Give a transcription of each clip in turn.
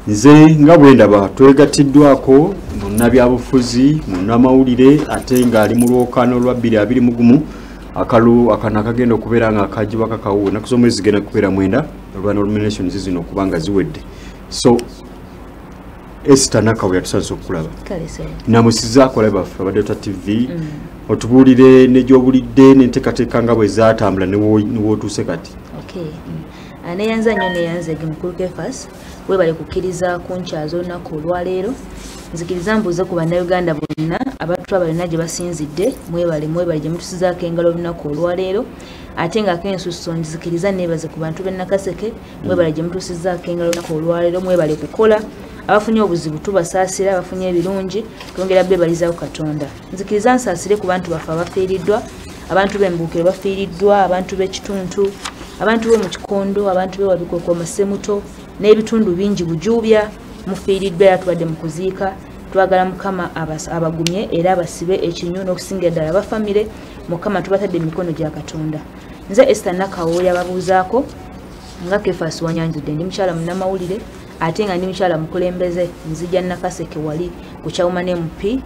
Nze nga bwe ndaba twegattiddwako munnabyabufuzi, munnamawulire, ate ng'ali mu lwokaano lwa 2021, akalu akana akagenda okubeera nga akagibwako akawuwo ennaku z'omwezi zigenda kubeera 9 olwa nominations zino okuba nga ziwedde. So Esther Nakawoya, tusanyuse okukulaba. Kale sebo. Namusizaako abalabi baffe aba Delta TV, otubuulire negyobulidde n'enteekateeka nga bwe zaatambula ne wootuuse kati. Okay. Neyanza nnyo, neyanzege mukulu Kefas, webale kukkiriza kunkyaza olunaku olwaleero. Nzikiriza mbuuze ku Bannayuganda bonna abatulaba yonna gye basinzidde, mwebale, mwebale gye mutusizaako engalo olunaku olwaleero. Ate nga kensusso nzikiriza neebaze ku bantu b'e Nakaseke, mwebale gye mutusizaako engalo olunaku olwaleero, mwebale kukola. Abafunye obuzibu tubasaasira, abafunye ebirungi twongera beebalizaako Katonda. Nzikiriza nsaasire ku bantu baffe abafiiriddwa, abantu b'Embuukiro bafiiriddwa, abantu b'ekituntu, abantu b'omu Kikondo, abantu b'e Wabikoko, Masemuto n'ebitundu bingi, Bujuubya, mufiiriddwa era tubadde mu kuziika. Twagala Mukama abagumye era abasibe ekinyu n'okusingira ddala abafamire. Mukama tubatadde mu mikono gya Katonda. Nze Esther Nakawooya babuuzaako nga Kefas wanyanjudde, ndi mukyala munnamawulire ate nga ndi mukyala mukulembeze. Nzija Nakaseke wali ku Chairman MP,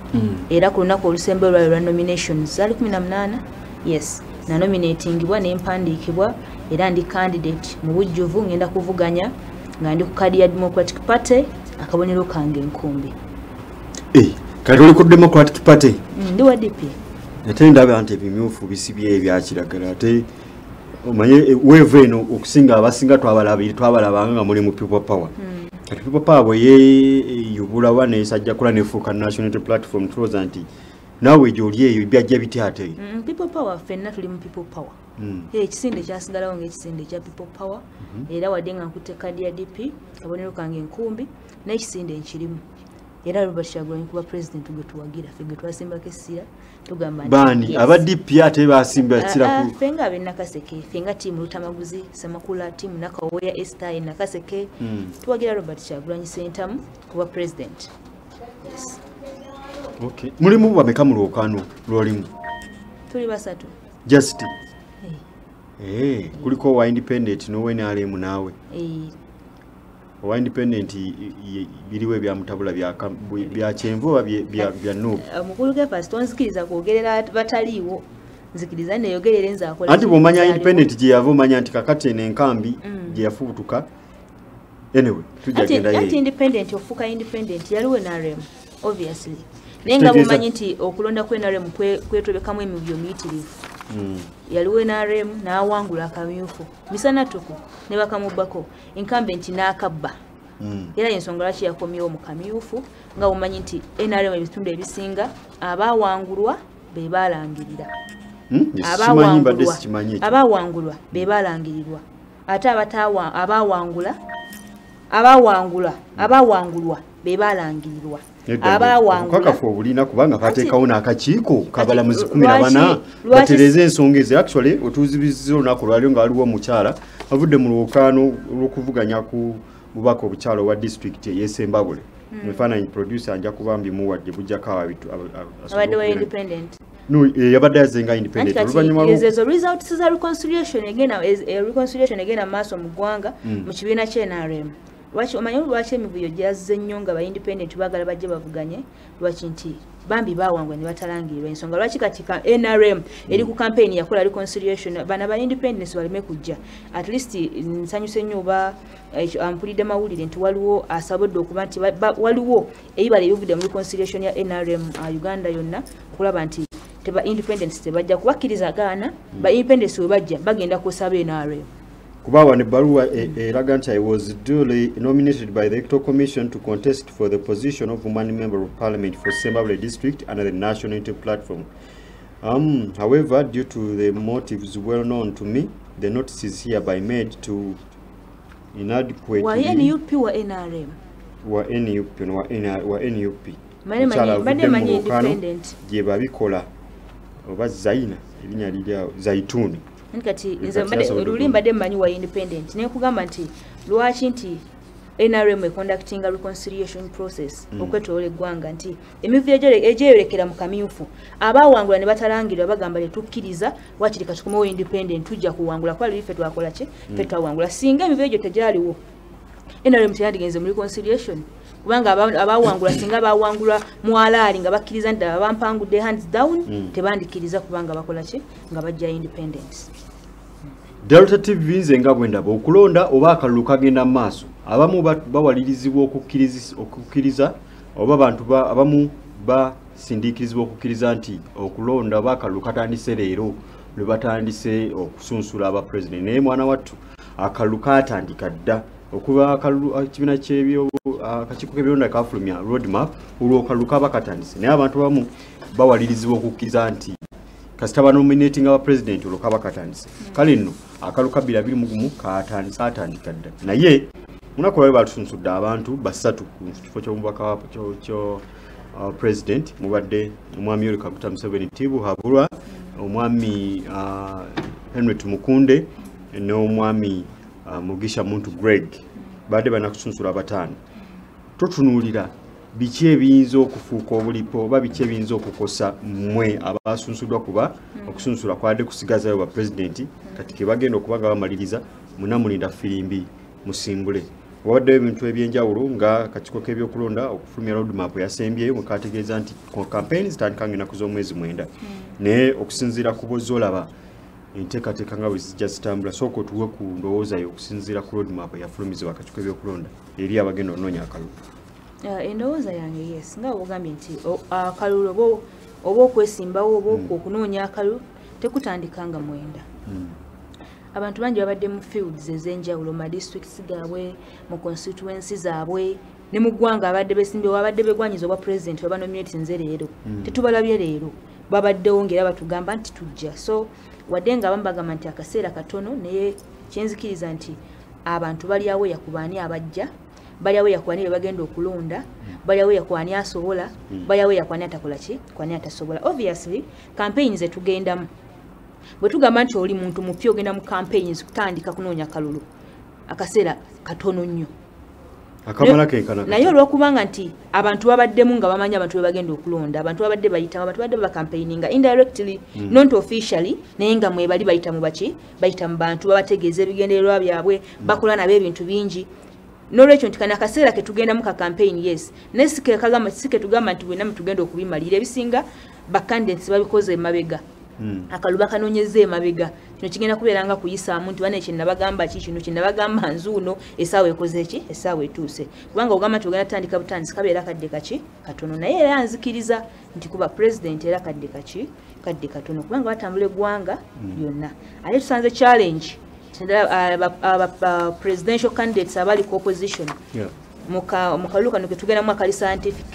era ku lunaku olusembayo lwali lwa nominations, zaali 18, yes, nanominatingibwa nempandiikibwa era ndi candidate mu bujjuvu. Ngenda kuvuganya nga ndi ku kaadi ya Democratic Party, akabonero kange enkumbi. Eh, kati oli ku Democratic Party? Ndi wa DP. Ate ndaba nti ebimyufu bisibye ebyakiragala, ate omanye wave eno okusinga abasinga twabalabanga nga muli mu People Power. Kati People Power bwe yeyubulawa nesajjakula nefuuka National Unity Platform, tulowooza nti naawe gyoli eyo byajja bitya ate? People Power, ffenna tuli mu People Power. Ekisinde kyasigalawo ngaekisinde ekya People Power, era wadde nga nkutte kaadi ya DP, kabonero kange enkumbi, n'ekisinde nkirimu. Era Robert Kyagulanyi kuba president gwe tuwagira, ffe gwe twasimbako essira, tugamba nti Baani? Yes. Aba DP ate basimba essira Ah, ah, ku ffe nga ab'e Nakaseke, ffe nga tiimu Lutamaguzi Semakula, tiimu Nakawooya Esther e Nakaseke, tuwagira Robert Kyagulanyi Sentamu kuba president, yes. Okay. Mulimu bameka mu lwokaano lwolimu? Tuli basatu. Just Eh, Eh, kuliko owa independent n'owa NRM naawe. Eh, Owa independent biriwo ebyamutabula bya kyenvu oba bya NUP? Mukulu Kefas, tonzikiriza kwogerera bataliiwo, nzikiriza neyogerere nze akola. Anti bw'omanya kyaliwo. independent gye yava, omanya nti kakati eno enkambi gye yafubutuka. Anyway, tujja genda Anti ye. Independent ofuuka independent yaliwo NRM obviously, naye nga bwomanyi nti okulonda ku NRM kwetobekamu emivuyo miyitirivu. Yaliwo NRM n'awangula akamyufu misana tuku ne bakamubbako, incumbent n'akabba. Era yensonga lwaki yakomyewo mu kamyufu, nga bwomanyi nti NRM ebitundu ebisinga abaawangulwa be baalangirira. Sikimanyi, mbadde sikimanyi ekyo. Abaawangulwa be baalangirirwa, ate abawangula abawangula abawangulwa be baalangirirwa. Nedda, nedda. Abawangula Obukakafu obulina, kubanga bateekawo n'akakiiko kabalamuzi Kati, 14 lwaki batereeze ensonga ezo. Actually otuzibiziza olunaku lwalio nga waliwo omukyala avudde mu lwokaano lw'okuvuganya ku bubaka obukyala owa disitulikiti ey'Esembabule. Ebifaananyi producer nja kuba mbimuwadde, bujjako awo asobole Abadde wa okubeera independent? No, yabadde azze nga Anti independent kati oluvannyuma ezo results za reconciliation egenda reconciliation egenda mu maaso mu ggwanga mu kibiina kya NRM. Lwaki omanyi lwaki emivuyo gyazze nnyo nga ba independent baagala bajje bavuganye? Lwaki nti bambi baawangula ne batalangirirwa? Ensonga lwaki kati ka NRM eri ku campaign yakola reconciliation, bana ba independence baleme kujja. At least nsanyuse nnyo oba ekyo ampulidde mawulire nti waliwo asobodde okuba nti waliwo ebibala ebivudde mu reconciliation ya NRM, Uganda yonna, okulaba nti teba independence tebajja kubakkiriza gaana. Ba independence we bajja bagenda kusaba NRM. Kuba wano ebbaluwa eraga nti "I was duly nominated by the Electoral Commission to contest for the position of woman member of parliament for Sembabule District under the National Unity Platform. However, due to the motives well known to me, the notice is hereby made to inadequately" Wa NUP, wa NRM? Wa NUP, no, wa NUP. Mbadde Mukyala avudde mu manyi lwokaano independent. Gye babikola oba Zaina, erinnya liri awo, Zaituni. Anti kati nze Kati yasobodde luli mbadde mmanyi wa independent, naye kugamba nti lwaki nti NRM econductinga reconciliation process okwetoloola eggwanga, nti emivuyo egyeyolekera mu kamyufu, abaawangula ne batalangirwa bagamba tetukkiriza, wakiri katukomewo independent, tujja kuwangula kuba luli ffe twakola ki, ffe twawangula. Singa emivuyo egyo tegyaliwo, NRM teyandigenze mu reconciliation, kubanga abawangula singa bawangula mwalaali nga bakkiriza nti abampangudde hands down, tebandikiriza kubanga bakola ki nga bajja independence. Delta TV nze nga bwe ndaba okulonda oba akalulu kagenda mu maaso, abamu bawalirizibwa okukkiriza oba abantu abamu basindiikirizibwa okukkiriza nti okulonda oba akalulu katandise leero lwe batandise okusunsula aba president. Naye mwana wattu akalulu katandika dda okuva akalulu ekibiina ky'ebyo akakiiko k'ebyokulonda kafulumya roadmap, olwo akalulu kaba katandise. Naye abantu abamu bawalirizibwa okukkiriza nti kasita banominating aba president olwo kaba katandise. Kale nno akalulu ka 2021 katandise atandika dda. Naye munaku lwali batusunsudde abantu basatu ku kifo ky'omubaka kyo president, mubadde omwami Yoweri Kaguta Museveni Tibuhaburwa, omwami Henry Tumukunde n'omwami Mugisha Muntu Greg. Badde banakusunsula abataano. Tutunuulira biki ebiyinza okufuuka obulipo oba biki ebiyinza okukosa mmwe abasunsuddwa, kuba okusunsula kwadde kusigazayo ba president, kati ke bagenda okuba nga bamaliriza munamulinda firimbi musimbule. Wabaddeyo ebintu ebyenjawulo nga akakiiko k'ebyokulonda okufulumya roadmap yasembyeyo mwe kategeeza nti campaign zitandika ng'ennaku z'omwezi 9. Naye okusinziira ku bw'ozolaba enteekateeka nga bwe zijja zitambula, sooka otuwe ku ndowooza yo okusinziira ku roadmap eyafulumizibwa akakiiko k'ebyokulonda eri abagenda okunoonya akalulu. Endowooza yange, yes, nga bw'ogambye nti akalulu oba okwesimbawo oba okunoonya akalulu tekutandika nga 9. Abantu bangi babadde mu fields ez'enjawulo, mu districts gaabwe, mu constituency zaabwe, ne mu ggwanga abadde besimbyewo, abadde begwanyiza obwa president baba nominate nze leero. Tetubalabye leero, babaddewo ng'era batugamba nti tujja. So wadde nga abamu bagamba nti akaseera katono, naye kyenzikiriza nti abantu bali aweya ku baani abajja, bali aweya ku baani be bagenda okulonda, bali aweya ku ani asobola, bali aweya ku ani atakola ki, ku ani atasobola. Obviously campaign ze tugendamu, bwe tugamba nti oli muntu mupya ogenda mu campaigns kutandika kunoonya kalulu, akaseera katono nnyo. Naye olwokubanga nti abantu babaddemu nga bamanyi abantu be bagenda okulonda, abantu babadde bayita, abantu babadde bacampaigninga indirectly, not officially, naye nga mwe bali bayita mu baki, bayita mu bantu, babategeeza ebigendererwa byabwe, bakola nabo ebintu bingi. Nolwekyo nti kano akaseera ke tugendamu ka campaign, yes, naye si ke tugamba nti bwenna mutugenda okubimalira. Ebisinga ba candidates babikoze emabega, akalulu bakanoonyezza emabega. Kino kigenda kubeera nga kuyisaamu nti bane kyenabagamba ki, kino kyenabagamba nzuuno, essaawa ekoze ki, essaawa etuuse. Kubanga ogamba nti ogenda tutandika butandisi, kabeera kadde kaki katono. Naye era nzikiriza nti kuba president era kadde kaki kadde katono, kubanga batambula eggwanga lyonna. Ate tusanze challenge aba presidential candidates abali ku opposition mu kalulu kano ketugendamu akali scientific,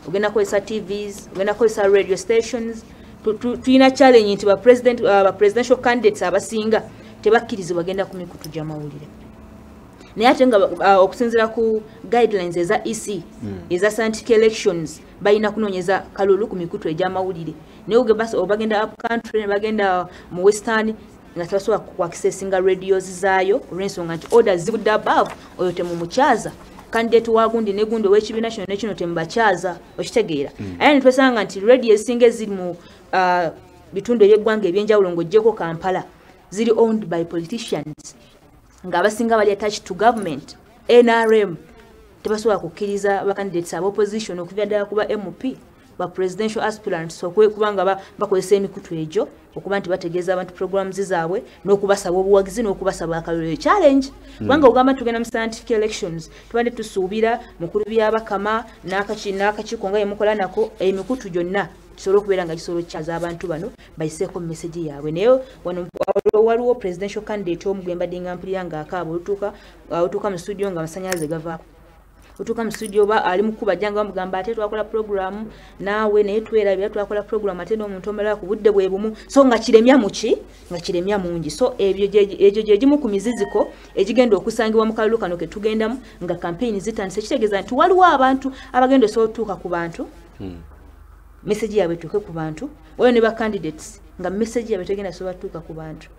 ogenda kukozesa TVs, ogenda kukozesa radio stations. Tulina challenge nti ba presidential candidates abasinga tebakkirizibwa genda ku mikutu gy'amawulire. Naye ate nga okusinziira ku guidelines eza EC eza scientific elections, balina kunoonyeza kalulu ku mikutu egy'amawulire. Naye obagenda up country ne bagenda mu western nga tebasobola kuaccessinga radios zaayo, olw'ensonga nti orders zivudde above, oyo temumukyaza, candidate wa gundi ne gundi ow'ekibiina kino ne kino temubakyaza, okitegeera? Aye ne twesanga nti radio ezisinga eziri mu bitundu ebyeggwanga ebyenjawulo ng'oggyeko Kampala ziri owned by politicians, ng'abasinga bali attached to government NRM. Tebasobola kukkiriza ba candidates aba opposition okuva ddala kuba MP, ba presidential aspirants, okubanga bakozesa emikutu egyo okuba nti bategeeza abantu programs zaabwe n'okubasaba obuwagizi n'okubasaba akalulu. Challenge, kubanga ogamba tugenda mu scientific elections, tubadde tusuubira mukulu Byabakama n'akakiiko nga yemukola nako emikutu gyonna kisobole okubeera nga kisobola okukyaza abantu bano bayiseeko message yaabwe. Naye wano waliwo presidential candidate omu gwe mbadde nga mpulira ng'akaaba, olutuuka mu studio nga amasannyalaze gavaako, otuuka mu studio oba ali mu kkuba ajja nga bamugamba ate twakola programu naawe naye twerabira, twakola programu ate n'omuntu omulala ku budde bwe bumu. So nga kiremya muki, nga kiremya mungi. So ebyo egyo gye gimu ku miziziko egigenda okusangibwa mu kalulu kano ke tugendamu nga campaign zitandise. Kitegeeza nti waliwo abantu abagenda osobola otuuka ku bantu, message yaabwe etuuke ku bantu, waliwo ne ba candidates nga message yaabwe tegenda sobola tuuka ku bantu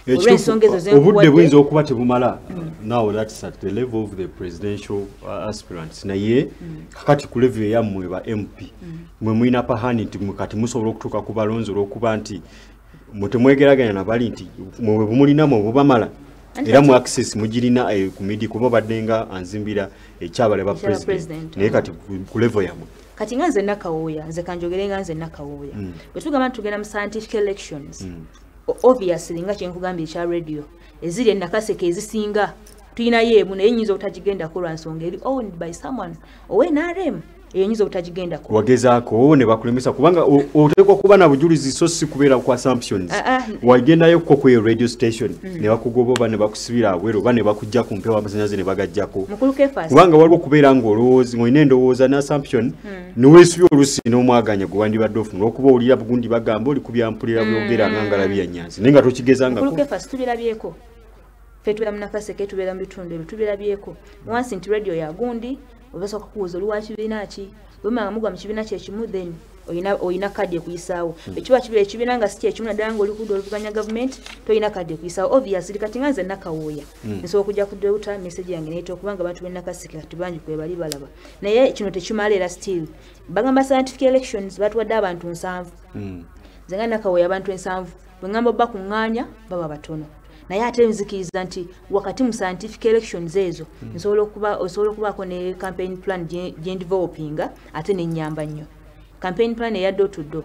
olw'ensonga ezo ze Obudde nkuwadde. buyinza okuba tebumala. Now that's at the level of the presidential aspirants. Naye kakati ku level eyammwe ba MP, mwe mulina upper hand nti mwe kati musobola okutuuka ku balonzi, olw'okuba nti mwe temwegeraganya nabali nti mwe bwe bumulina mwe bubamala. Era mu access mugirina ku media kuba badde nga anzimbira ekyabale ba president naye kati ku level yammwe? Kati nga nze Nakawooya, nze kanjogere nga nze Nakawooya, bwe tugamba nti tugenda mu scientific elections, obviously nga kyenkugambye ekya radio eziri enakaseke ezisinga tulinayo emu, naye nyinza obutagigendako lwa nsonga eri owned by someone owa NRM. Eyo nyinza obutagigendako. Wagezaako ne bakulemesa kubanga oteekwa kuba na bujulizi, so si kubeera ku assumptions. Wagendayo ko ku radio station ne bakugoba oba ne bakusibira abweru oba ne bakujja ku mpewo, amasannyalaze ne bagajjako? Mukulu Kefas, kubanga waliwo okubeera ng'olowooza ng'olina endowooza ne assumption neweesubya oluusi n'omwaganya gwe wandibadde ofuna olwokuba owulira bugundi bagamba oli kubyampulira byogera nga ngalabi ya Nyanzi, naye nga tokigezangako. Mukulu Kefas, tubirabyeko. Ffe tubeera mu Nakaseke, tubeera mu bitundu ebyo, tubirabyeko wansi nti radio ya gundi obasooka kubuuza oli wa kibiina ki. Bwe mugwa mu kibiina kyekimu, then oyina kadi ekuyisaawo. Ekiba kibeera ekibiina nga si kyekimu, naddala ng'oli ku ludda oluvuganya gavumenti, toyina kadi ekuyisaawo obviously. Kati nga nze Nakawooya, nsobola okujja ku Delta, message yange neyita okubanga abantu b'e Nakaseke kati bangi kwe bali balaba, naye kino tekimala. Era still bagamba scientific elections, batuwadde abantu 70. Nze nga Nakawooya, abantu 70 bwe ŋŋamba obba kuŋŋaanya baba batono, naye ate nzikiriza nti wakati mu scientific elections ezo nsobola okuba osobola okubaako ne campaign plan gye ndevelopinga, ate nenyamba nnyo. Campaign plan eya door to door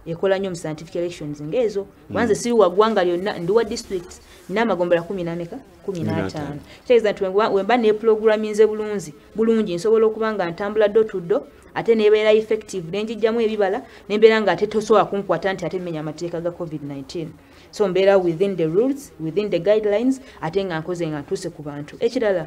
ekola nnyo mu scientific elections ng'ezo. Wanze siri wa ggwanga lyonna, ndi wa district, nina amagombola kumi n'ameka? 15. Kitegeeza nti wemba neprogramminze bulungi bulungi, nsobola okuba nga ntambula door to door, ate nebeera effective, nenjijjamu ebibala, nembeera nga ate tosobola kunkwata nti ate mmenya amateeka ga COVID-19. So mbeera within the rules, within the guidelines, ate nga nkoze nga ntuuse ku bantu. Ekirala,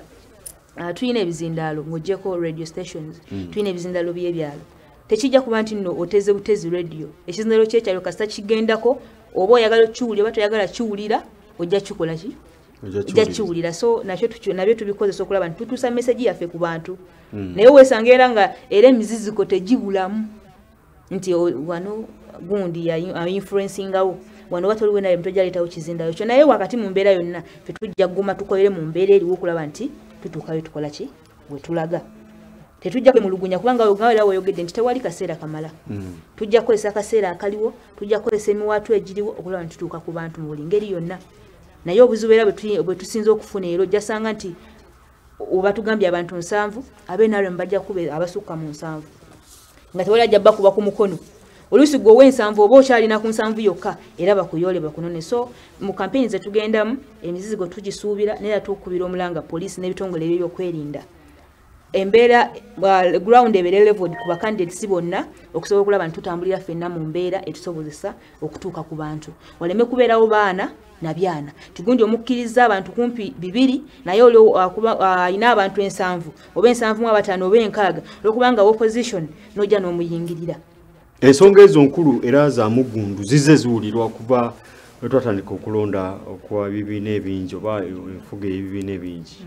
tulina ebizindaalo. Ng'oggyeko radio stations, tulina ebizindaalo by'ebyalo. Tekijja kuba nti nno oteze butezi radio. Ekizindaalo ky'ekyalo kasita kigendako, oba oyagala okiwulira oba toyagala kiwulira, ojja kikola ki? Ojja kiwulira. So nakyo nabyo tubikozesa okulaba nti tutuusa message yaffe ku bantu. Naye weesanga era nga era emiziziko tegibulamu nti wano gundi influencingawo wano watoliwe naye tojja leetawo kizindaalo kyo. Naye wakati mu mbeera yonna, ffe tujja kuguma tukolere mu mbeera eriwo okulaba nti tutuukayo, tukola ki we tulaga. Tetujja kwemulugunya kubanga nga era weyogedde nti tewali kaseera kamala. Tujja kukozesa akaseera akaliwo, tujja kukozesa emiwaatwa egiriwo okulaba nti tutuuka ku bantu mu buli ngeri yonna. Naye obuzibu era bwe tusinza okufuna, era ojjasanga nti oba tugambye abantu 70, ab'NRM bajja kuba abasukka mu 70, nga tewali ajja bakuba ku mukono. Oluusi gwe ow'ensanvu oba okyalina ku 70 yokka, era bakuyoole bakunone. So mu campaign zetugendamu, emizizigo tugisuubira, naye era tukubira omulanga poliisi n'ebitongole ebyokwerinda, embeera ground ebeere leveled ku bacandidates bonna, okusobola okulaba nti tutambulira ffenna mu mbeera etusobozesa okutuuka ku bantu, waleme kubeerawo baana na byana tigundi omukkiriza abantu kumpi 200, naye oli alina abantu 70 oba 75 oba 60, olwokubanga opposition n'ojja n'omuyingirira. Ensonga ezo nkulu era za mugundu, zize ziwulirwa kuva lwe twatandika okulonda okwa bibiina ebingi oba enfuga ey'ebibiina ebingi,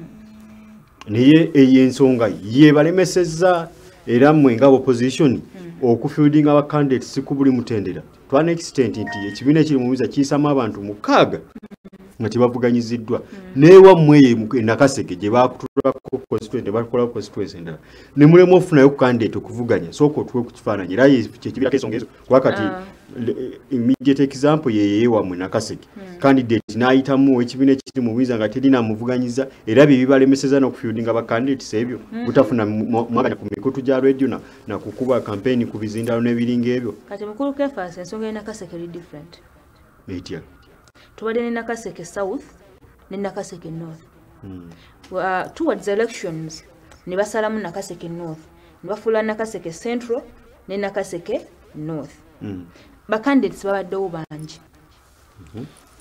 naye eyo ensonga yebalemesezza era mmwe nga opposition okufieldinga aba candidates ku buli mutendera to an extent nti ekibiina ekiri mu buyinza kiyisamu abantu 6 nga tebavuganyiziddwa. Newammwe eyo e Nakaseke gye bakutulako constituency, bakola constituency endala ne mulema ofunayo ku candidate okuvuganya. Sooka otuwe ku kifaananyi era kyekibirako ensonga ezo, kuba kati immediate example yeyewammwe Nakaseke, candidate n'ayitamu ekibiina ekiri mu buyinza nga terina muvuganyiza, era bye bibalemeseza n'okufieldinga ba candidates ebyo, butafuna mwaganya ku mikutu gya radio na kukuba campaign ku bizindalo n'ebiringa ebyo. Kati mukulu Kefas, ensonga y'e Nakaseke eri different. Etya? Tubadde ne Nakaseke South ne Nakaseke North. Towards elections ne basalamu Nakaseke North ne bafuula Nakaseke Central ne Nakaseke North. Bacandidates babaddewo bangi,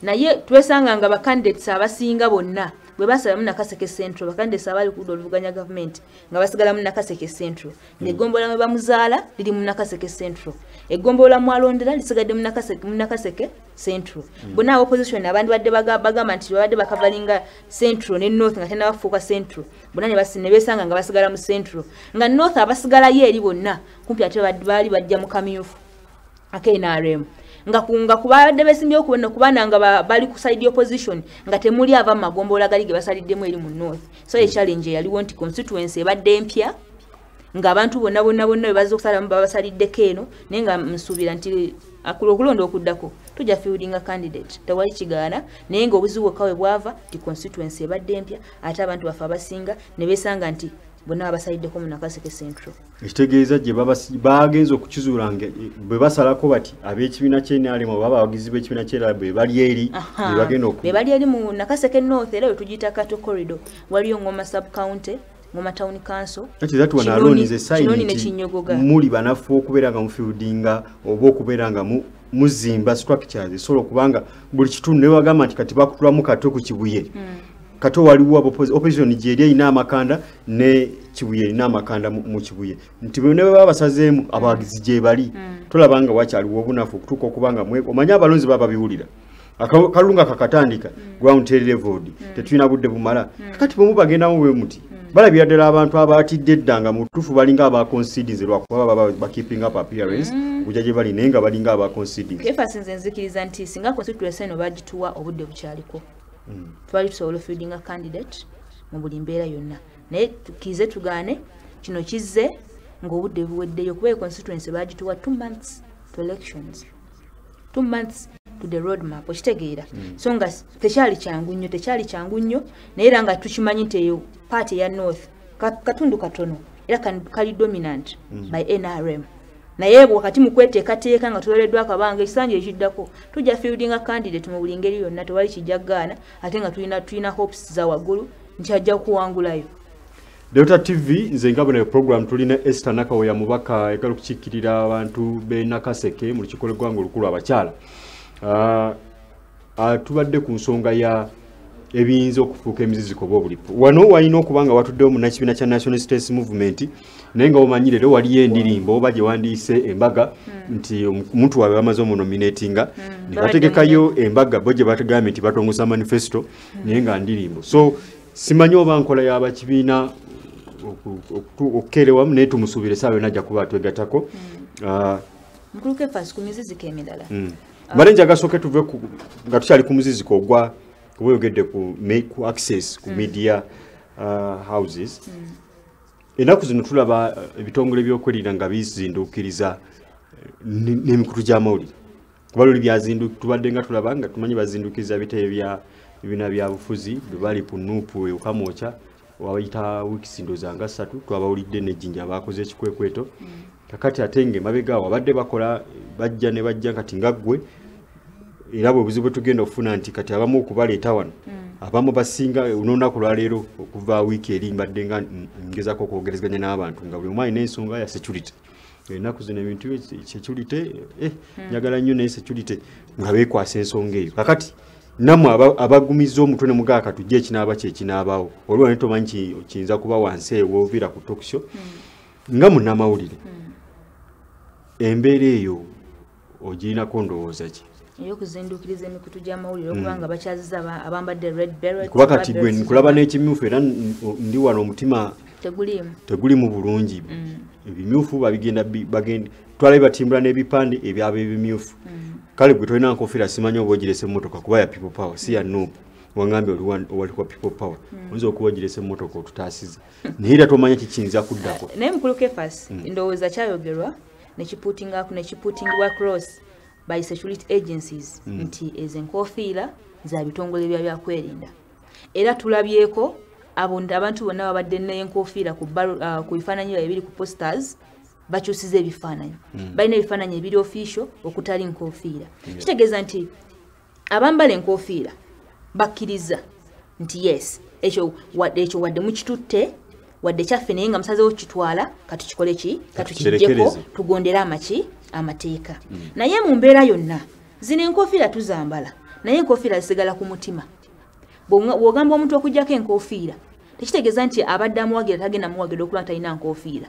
naye twesanga nga bacandidates abasinga bonna bwe basalamu Nakaseke Central, bacandidates abali ku ludda oluvuganya gavumenti nga basigala mu Nakaseke Central, ng'eggombolola mwe bamuzaala liri mu Nakaseke Central, eggombolola mwalondera lisigadde mu Nakaseke Central. Bonna aba opposition abandi badde bagamba nti babadde bakavalinga Central ne North nga tennabafuuka Central, bonna ne beesanga nga basigala mu Central, nga North abasigalayo eri bonna kumpi ate baali bajja mu kamyufu aka NRM, nga kubadde besimbyewo kubana nga bali ku side opposition nga temuli ava mu magombolola gali ge basaliddemu eri mu North. So e challenge eyaliwo nti constituency ebadde empya, ng'abantu bonna bonna bonna bwe bazza okusalamu baba basaliddeko eno, naye nga nsuubira nti okulonda okuddako Tujja fieldinga candidate, tewali kigaana, naye ng'obuzibu bwokka we bwava ti constituency ebadde empya, ate abantu baffe abasinga ne beesanga nti bonna babasaliddeko mu Nakaseke Central. Ekitegeeza gye bagenze okukizuula nga bwe basalako bati ab'ekibiina ky'NRM oba abawagizi b'ekibiina ky'NRM be bali eri, be bagenda be bali eri mu Nakaseke North, era we tugiyita Kato Corridor, waliyo Ngoma Sub County, Ngoma Town Council. Kati that one alone is a sign Kinoni ne nti Kinyogoga. Muli banafu okubeera nga mufieldinga oba okubeera nga muzimba structures esobola okubanga buli kitundu ne bagamba nti kati bakutulamu Kato ku Kibuye. Kato waliwo opposition gyeri erina amakanda ne Kibuye erina amakanda mu Kibuye. Nti bwe ne baba basazeemu abawagizi gye bali, tolaba nga wakyaliwo obunafu okutuuka okubanga omanye abalonzi baba babiwulira. Kalunga kakatandika, ground teri leveled, tetulina budde bumala. Kati bwe mubagendamu bwe muti, balabira ddala abantu abatidde edda nga mu butuufu balinga aba conceding lwakuba baba ba keeping up appearance, okujja gye bali naye nga balinga aba conceding. Kefas, nze nzikiriza nti singa constituency eno bagituwa obudde bukyaliko, twali tusobola ofieldinga candidate mu buli mbeera yonna, naye tukkirize tugaane kino kizze ng'obudde buweddeyo, kuba constituency bagituwa 2 months to elections, 2 months to the road map, okitegeera? So nga tekyali kyangu nnyo, tekyali kyangu nnyo, naye era nga tukimanyi nti eyo party ya North katundu katono era kali dominant by NRM. Naye wakati mu kweteekateeka nga tuweereddwa akabanga, ekisanja ekiddako tujja fieldinga candidate mu buli ngeri yonna, tewali kijja kugaana, ate nga tulina hopes za waggulu nti ajja kuwangulayo. Delta TV, nze nga bwe program tulina Esther Nakawoya, mubaka ayagala okukiikirira abantu b'e Nakaseke mu lukiiko lw'eggwanga olukulu abakyala. Tubadde ku nsonga ya ebiyinza okufuuka emiziziko oba obulipo. Wano walina okuba nga watuddewo munnakibiina kya National States Movement, naye nga omanyi leero waliyo endirimbo oba gye wandiise embaga nti omuntu waabwe bamaze omunominatinga, ne bategekayo embaga bo gye batugambye nti batongoza manifesto, naye nga ndirimbo. So simanyi oba nkola y'abakibiina okukeerewamu, naye tumusuubire essaawa yonna ajja kuba atwegattako. Mukulu Kefas, ku miziziko emirala. Mbadde njagala sooke tuve nga tukyali ku muziziko ogwa kuba oyogedde ku access ku media houses. Ennaku zino tulaba ebitongole by'okwerinda nga bizinduukiriza n'emikutu gy'amawulire. Kuba luli tubadde nga tulaba nga tumanyi bazinduukiriza bitebe bya ebibiina bya bufuzi, bwe bali ku Nuupu e Kamwokya, wabayita weeks ndowooza nga 3, twabawulidde n'ejjinja baakoze ekikwekweto. Kakati ate ng'emabega awo abadde bakola bajja ne bajja kati nga ggwe, era bwe buzibu bwe tugenda okufuna nti kati abamu okubaleeta wano, abamu basinga olunaku lwaleero okuva wiiki eri mbadde nga ngezaako okwogerezeganya n'abantu nga buli omu alina ensonga ya security. Ennaku zino ebintu security, njagala nnyo naye security nga beekwasa ensonga eyo. Kakati nammwe abagumizza omutwe ne mugamba katujje ekinaaba kye kinaabaawo, olwo ne tomanyi kiyinza kuba wansi ewo oviira ku talk show. Nga munnamawulire, embeera eyo ogirinako ndowooza ki? Ey'okuzinduukiriza emikutu gy'amawulire okuba nga bakyaziza abambadde red beret, Kuba kati aba gwe berets nkulaba n'ekimyufu era ndi wano omutima teguliimu. Tegulimu bulungi. Ebimyufu babigenda bagenda twalabe batimbula n'ebipande ebyaba ebimyufu. Kale gwe tolina nkofiira, simanyi oba ogirese emmotoka kuba ya People Power, si ya Nuupu. Wangambye oli wali kwa People Power. Oyinza okuba ogirese emmotoka otutaasiza. Naye era tomanya kikiyinza kuddako. Naye mukulu Kefas, ndowooza kyayogerwa ne kiputingibwa cross by security agencies nti ezo enkofiira za bitongole bya byakwerinda. Era tulabyeko abantu bonna babadde n'enkofiira ku bifaananyi byabwe ebiri ku posters, bakyusiza ebifaananyi. Balina ebifaananyi ebiri official okutali nkofiira. Kitegeeza nti abambala enkofiira bakkiriza nti yes, ekyo wadde mukitutte, wadde kyaffe, naye nga musazeewo kukitwala, katukikole ki? Katukiggyeko, Katukirekereze. tugondere amateeka. Naye mu mbeera yonna, zino enkofiira tuzambala, naye enkofiira zisigala ku mutima. Bw'ogamba omuntu okuggyako enkofiira, tekitegeeza nti abadde amuwagira tagenda muwagira okuba talina nkofiira.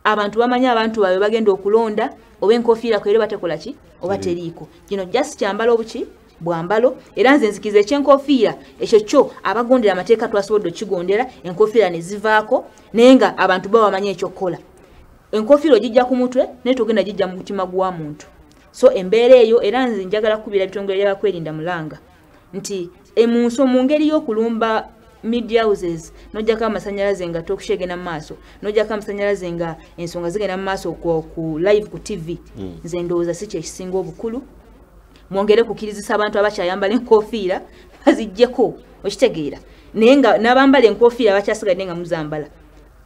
Abantu bamanyi abantu baabwe bagenda okulonda, oba enkofiira kweri batekola ki? Oba teriiko. Kino just kyambalo obuki? Bwambalo. Era nze nzikiriza eky'enkofiira ekyo kyo abagondera amateeka twasobodde okukigondera, enkofiira ne zivaako, naye nga abantu bo bamanyi eky'okukola. Enkofiira ogijja ku mutwe, naye togenda gijja mu mutima gwa muntu. So embeera eyo, era nze njagala kukubira ebitongole by'abakwerinda mulanga nti mu ngeri y'okulumba media houses, n'ojjako amasannyalaze nga talk show egenda mu maaso, n'ojjako amasannyalaze nga ensonga zigenda mu maaso ku live ku TV. Nze ndowooza si kye kisinga obukulu. Mwongere kukirizisa abantu abakyayambala enkofiira baziggyeko, okitegeera. Naye nga n'abambala enkofiira abakyasigadde nga muzambala,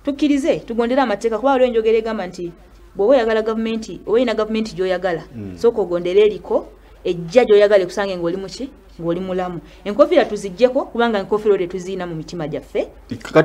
tukkirize tugondere amateeka, kuba waliwo enjogera egamba nti bw'oba oyagala gavumenti, oba olina gavumenti gy'oyagala, sooka ogondere eriko ejja gy'oyagala ekusange ng'oli muki, ng'oli mulamu. Enkofiira tuziggyeko kubanga enkofiira olwo tetuziina mu mitima gyaffe.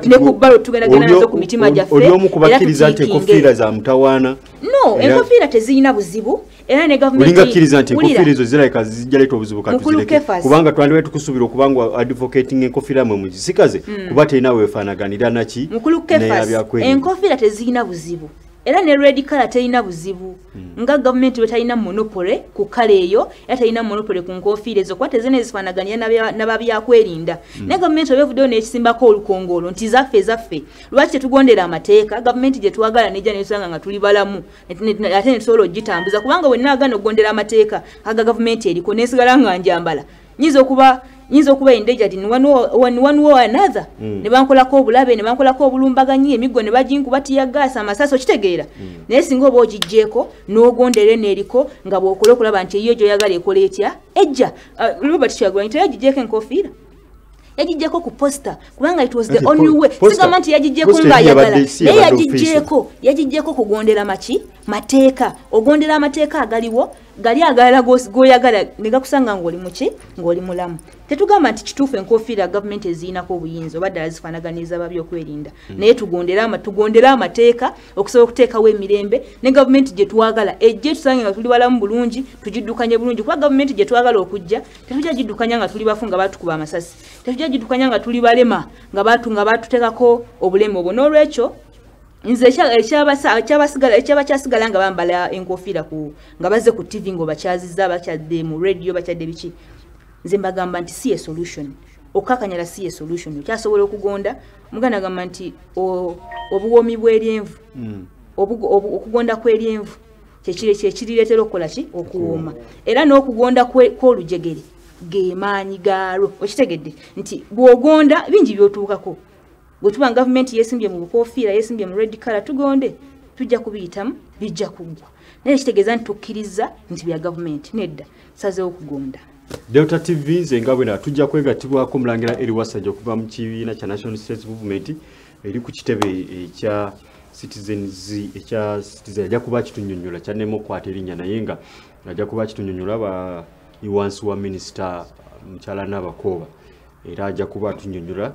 Ne ku bbalo tugendagenda nazo ku mitima gyaffe. Oli omu kubakkiriza nti enkofiira za mutawaana? No, enkofiira tezirina buzibu. Era ne gavumenti olinga kkiriza nti enkofiira ezo zirabika zijja leeta obuzibu, katuzireke, kubanga twandibadde tukusuubira okubanga advocating enkofiira mwe mugisigaze, kuba terina weefaanaganira naki. Mukulu Kefas, enkofiira tezirina buzibu. Era ne red color terina buzibu. Nga gavumenti bwe talina monopoly ku kale eyo, era talina monopoly ku nkofiira ezo, kuba tezina ezifaanaganira n'ababyakwerinda. Naye gavumenti oba evuddeyo n'ekisimbako olukongolo nti zaffe zaffe, lwaki tetugondera amateeka? Gavumenti gye twagala nejja netusanga nga tuli balamu, ate ne tusobola ogitambuza, kubanga bwe nnaagaana okugondera amateeka aga gavumenti eriko nesigala nga njambala, nyinza okuba endangered in one way or another. Ne bankolako obulabe, ne bankolako obulumbaganyi, emiggo ne baginkuba, tear gas, amasasi, okitegeera. Naye singa oba ogiggyeeko n'ogondera eno eriko nga bw'okola okulaba nti eyo gy'oyagala ekola etya ejja. Robert Kyagulanyi teyagiggyeko enkofiira, yagiggyeko ku poster, kubanga it was the only way. Sigamba nti yagiggyeko ng'ayagala, naye yagiggyeko kugondera maki mateeka. Ogondera amateeka agaliwo gali agalala g'oyagala ne gakusanga ng'oli muki, ng'oli mulamu. Tetugamba nti kituufu enkofiira gavumenti ezirinako obuyinza oba ddala zifaanaganiriza ababyokwerinda, naye tugondere amateeka okusobola okuteekawo emirembe ne gavumenti gye twagala ejje tusange nga tuli balamu bulungi, tugiddukanye bulungi, kuba gavumenti gye twagala okujja tetujja giddukanya nga tuli bafu nga baatukuba amasasi, tetujja giddukanya nga tuli balema nga baatuteekako obulema obwo. N'olwekyo nze ekyabakyasigala nga bambala enkofiira nga bazze ku TV ng'obakyazizza, bakyadde mu radio, bakyadde biki, nze mbagamba nti si ye solution. Okukakanyala si ye solution. Okyasobola okugonda. Omuganda agamba nti obuwoomi bw'eryenvu, okugonda kw'eryenvu kyekirireetera okukola ki? Okuwooma. Era n'okugonda kw'olujegere ge maanyi gaalwo. Okitegedde nti bw'ogonda bingi by'otuukako. Bwe tuba nga gavumenti yeesimbye mu bukofiira, yeesimbye mu red color, tugonde, tujja kubiyitamu, bijja kuggwa. Naye kitegeeza nti tukkiriza nti bya gavumenti, nedda, tusazeewo okugonda. Delta TV nze nga bwe tujja kwegattibwako Mulangira Elly Wasajja okuva mu kibiina kya National State Movement eri ku kitebe ekya Citizens, ekya Citizen, ajja kuba kitunnyonnyola kyannema okukwata erinnya, naye nga ajja kuba kitunnyonnyola ba wansi wa minisita mukyala Nabakooba, era ajja kuba atunnyonnyola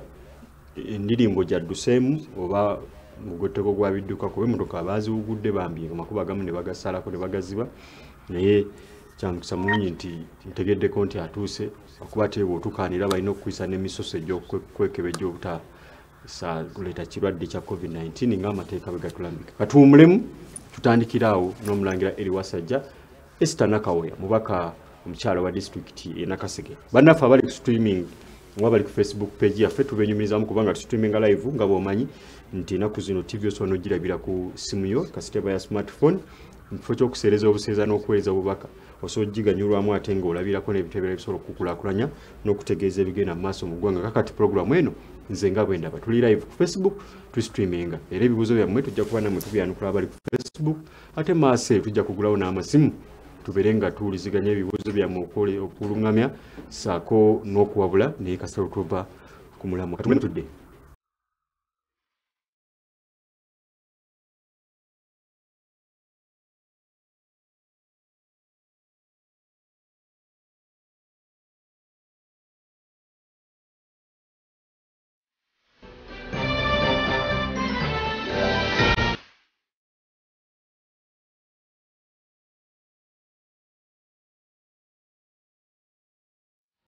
endirimbo gyadduseemu oba mugotteko gwa bidduka, kuba emmotoka baaziwugudde bambi amakubo agamu ne bagasalako ne bagaziba, naye kyamukisa mulungi nti ntegeddeko nti atuuse, okuba ate bw'otukaanira balina okukuyisa n'emisoso egy'okwekebejja obutakuleeta kirwadde kya COVID-19 ng'amateeka bwe gatulambika. Katuwummulemu, tutandikire awo n'Omulangira Elly Wasajja. Esther Nakawoya mubaka omukyala wa disitulikiti e Nakaseke. Bannaffe abali ku streaming oba bali ku Facebook page yaffe tubenyumirizamu kubanga tusitreaminga live, nga bw'omanyi nti ennaku zino TV osobola n'ogirabira ku ssimu yo kasita eba ya smartphone, mu kifo ky'okuseereza obuseereza n'okuweereza obubaka osobola ogiganyulwamu ate ng'olabirako n'ebintu ebirala ebisobola okukulaakulanya n'okutegeeza ebigenda mu maaso mu ggwanga. Kakati pulogulaamu eno nze nga bwe ndaba tuli live ku Facebook, tusitreaminga, era ebibuuzo byammwe tujja kuba nammwe tubyanukula abali ku Facebook, ate maaso eyo tujja kugulawo n'amasimu tubeere nga tuwuliziganya ebibuuzo byammwe okuluŋŋamya ssaako n'okuwabula, naye kasita tuva ku mulamwa. Katumwe tudde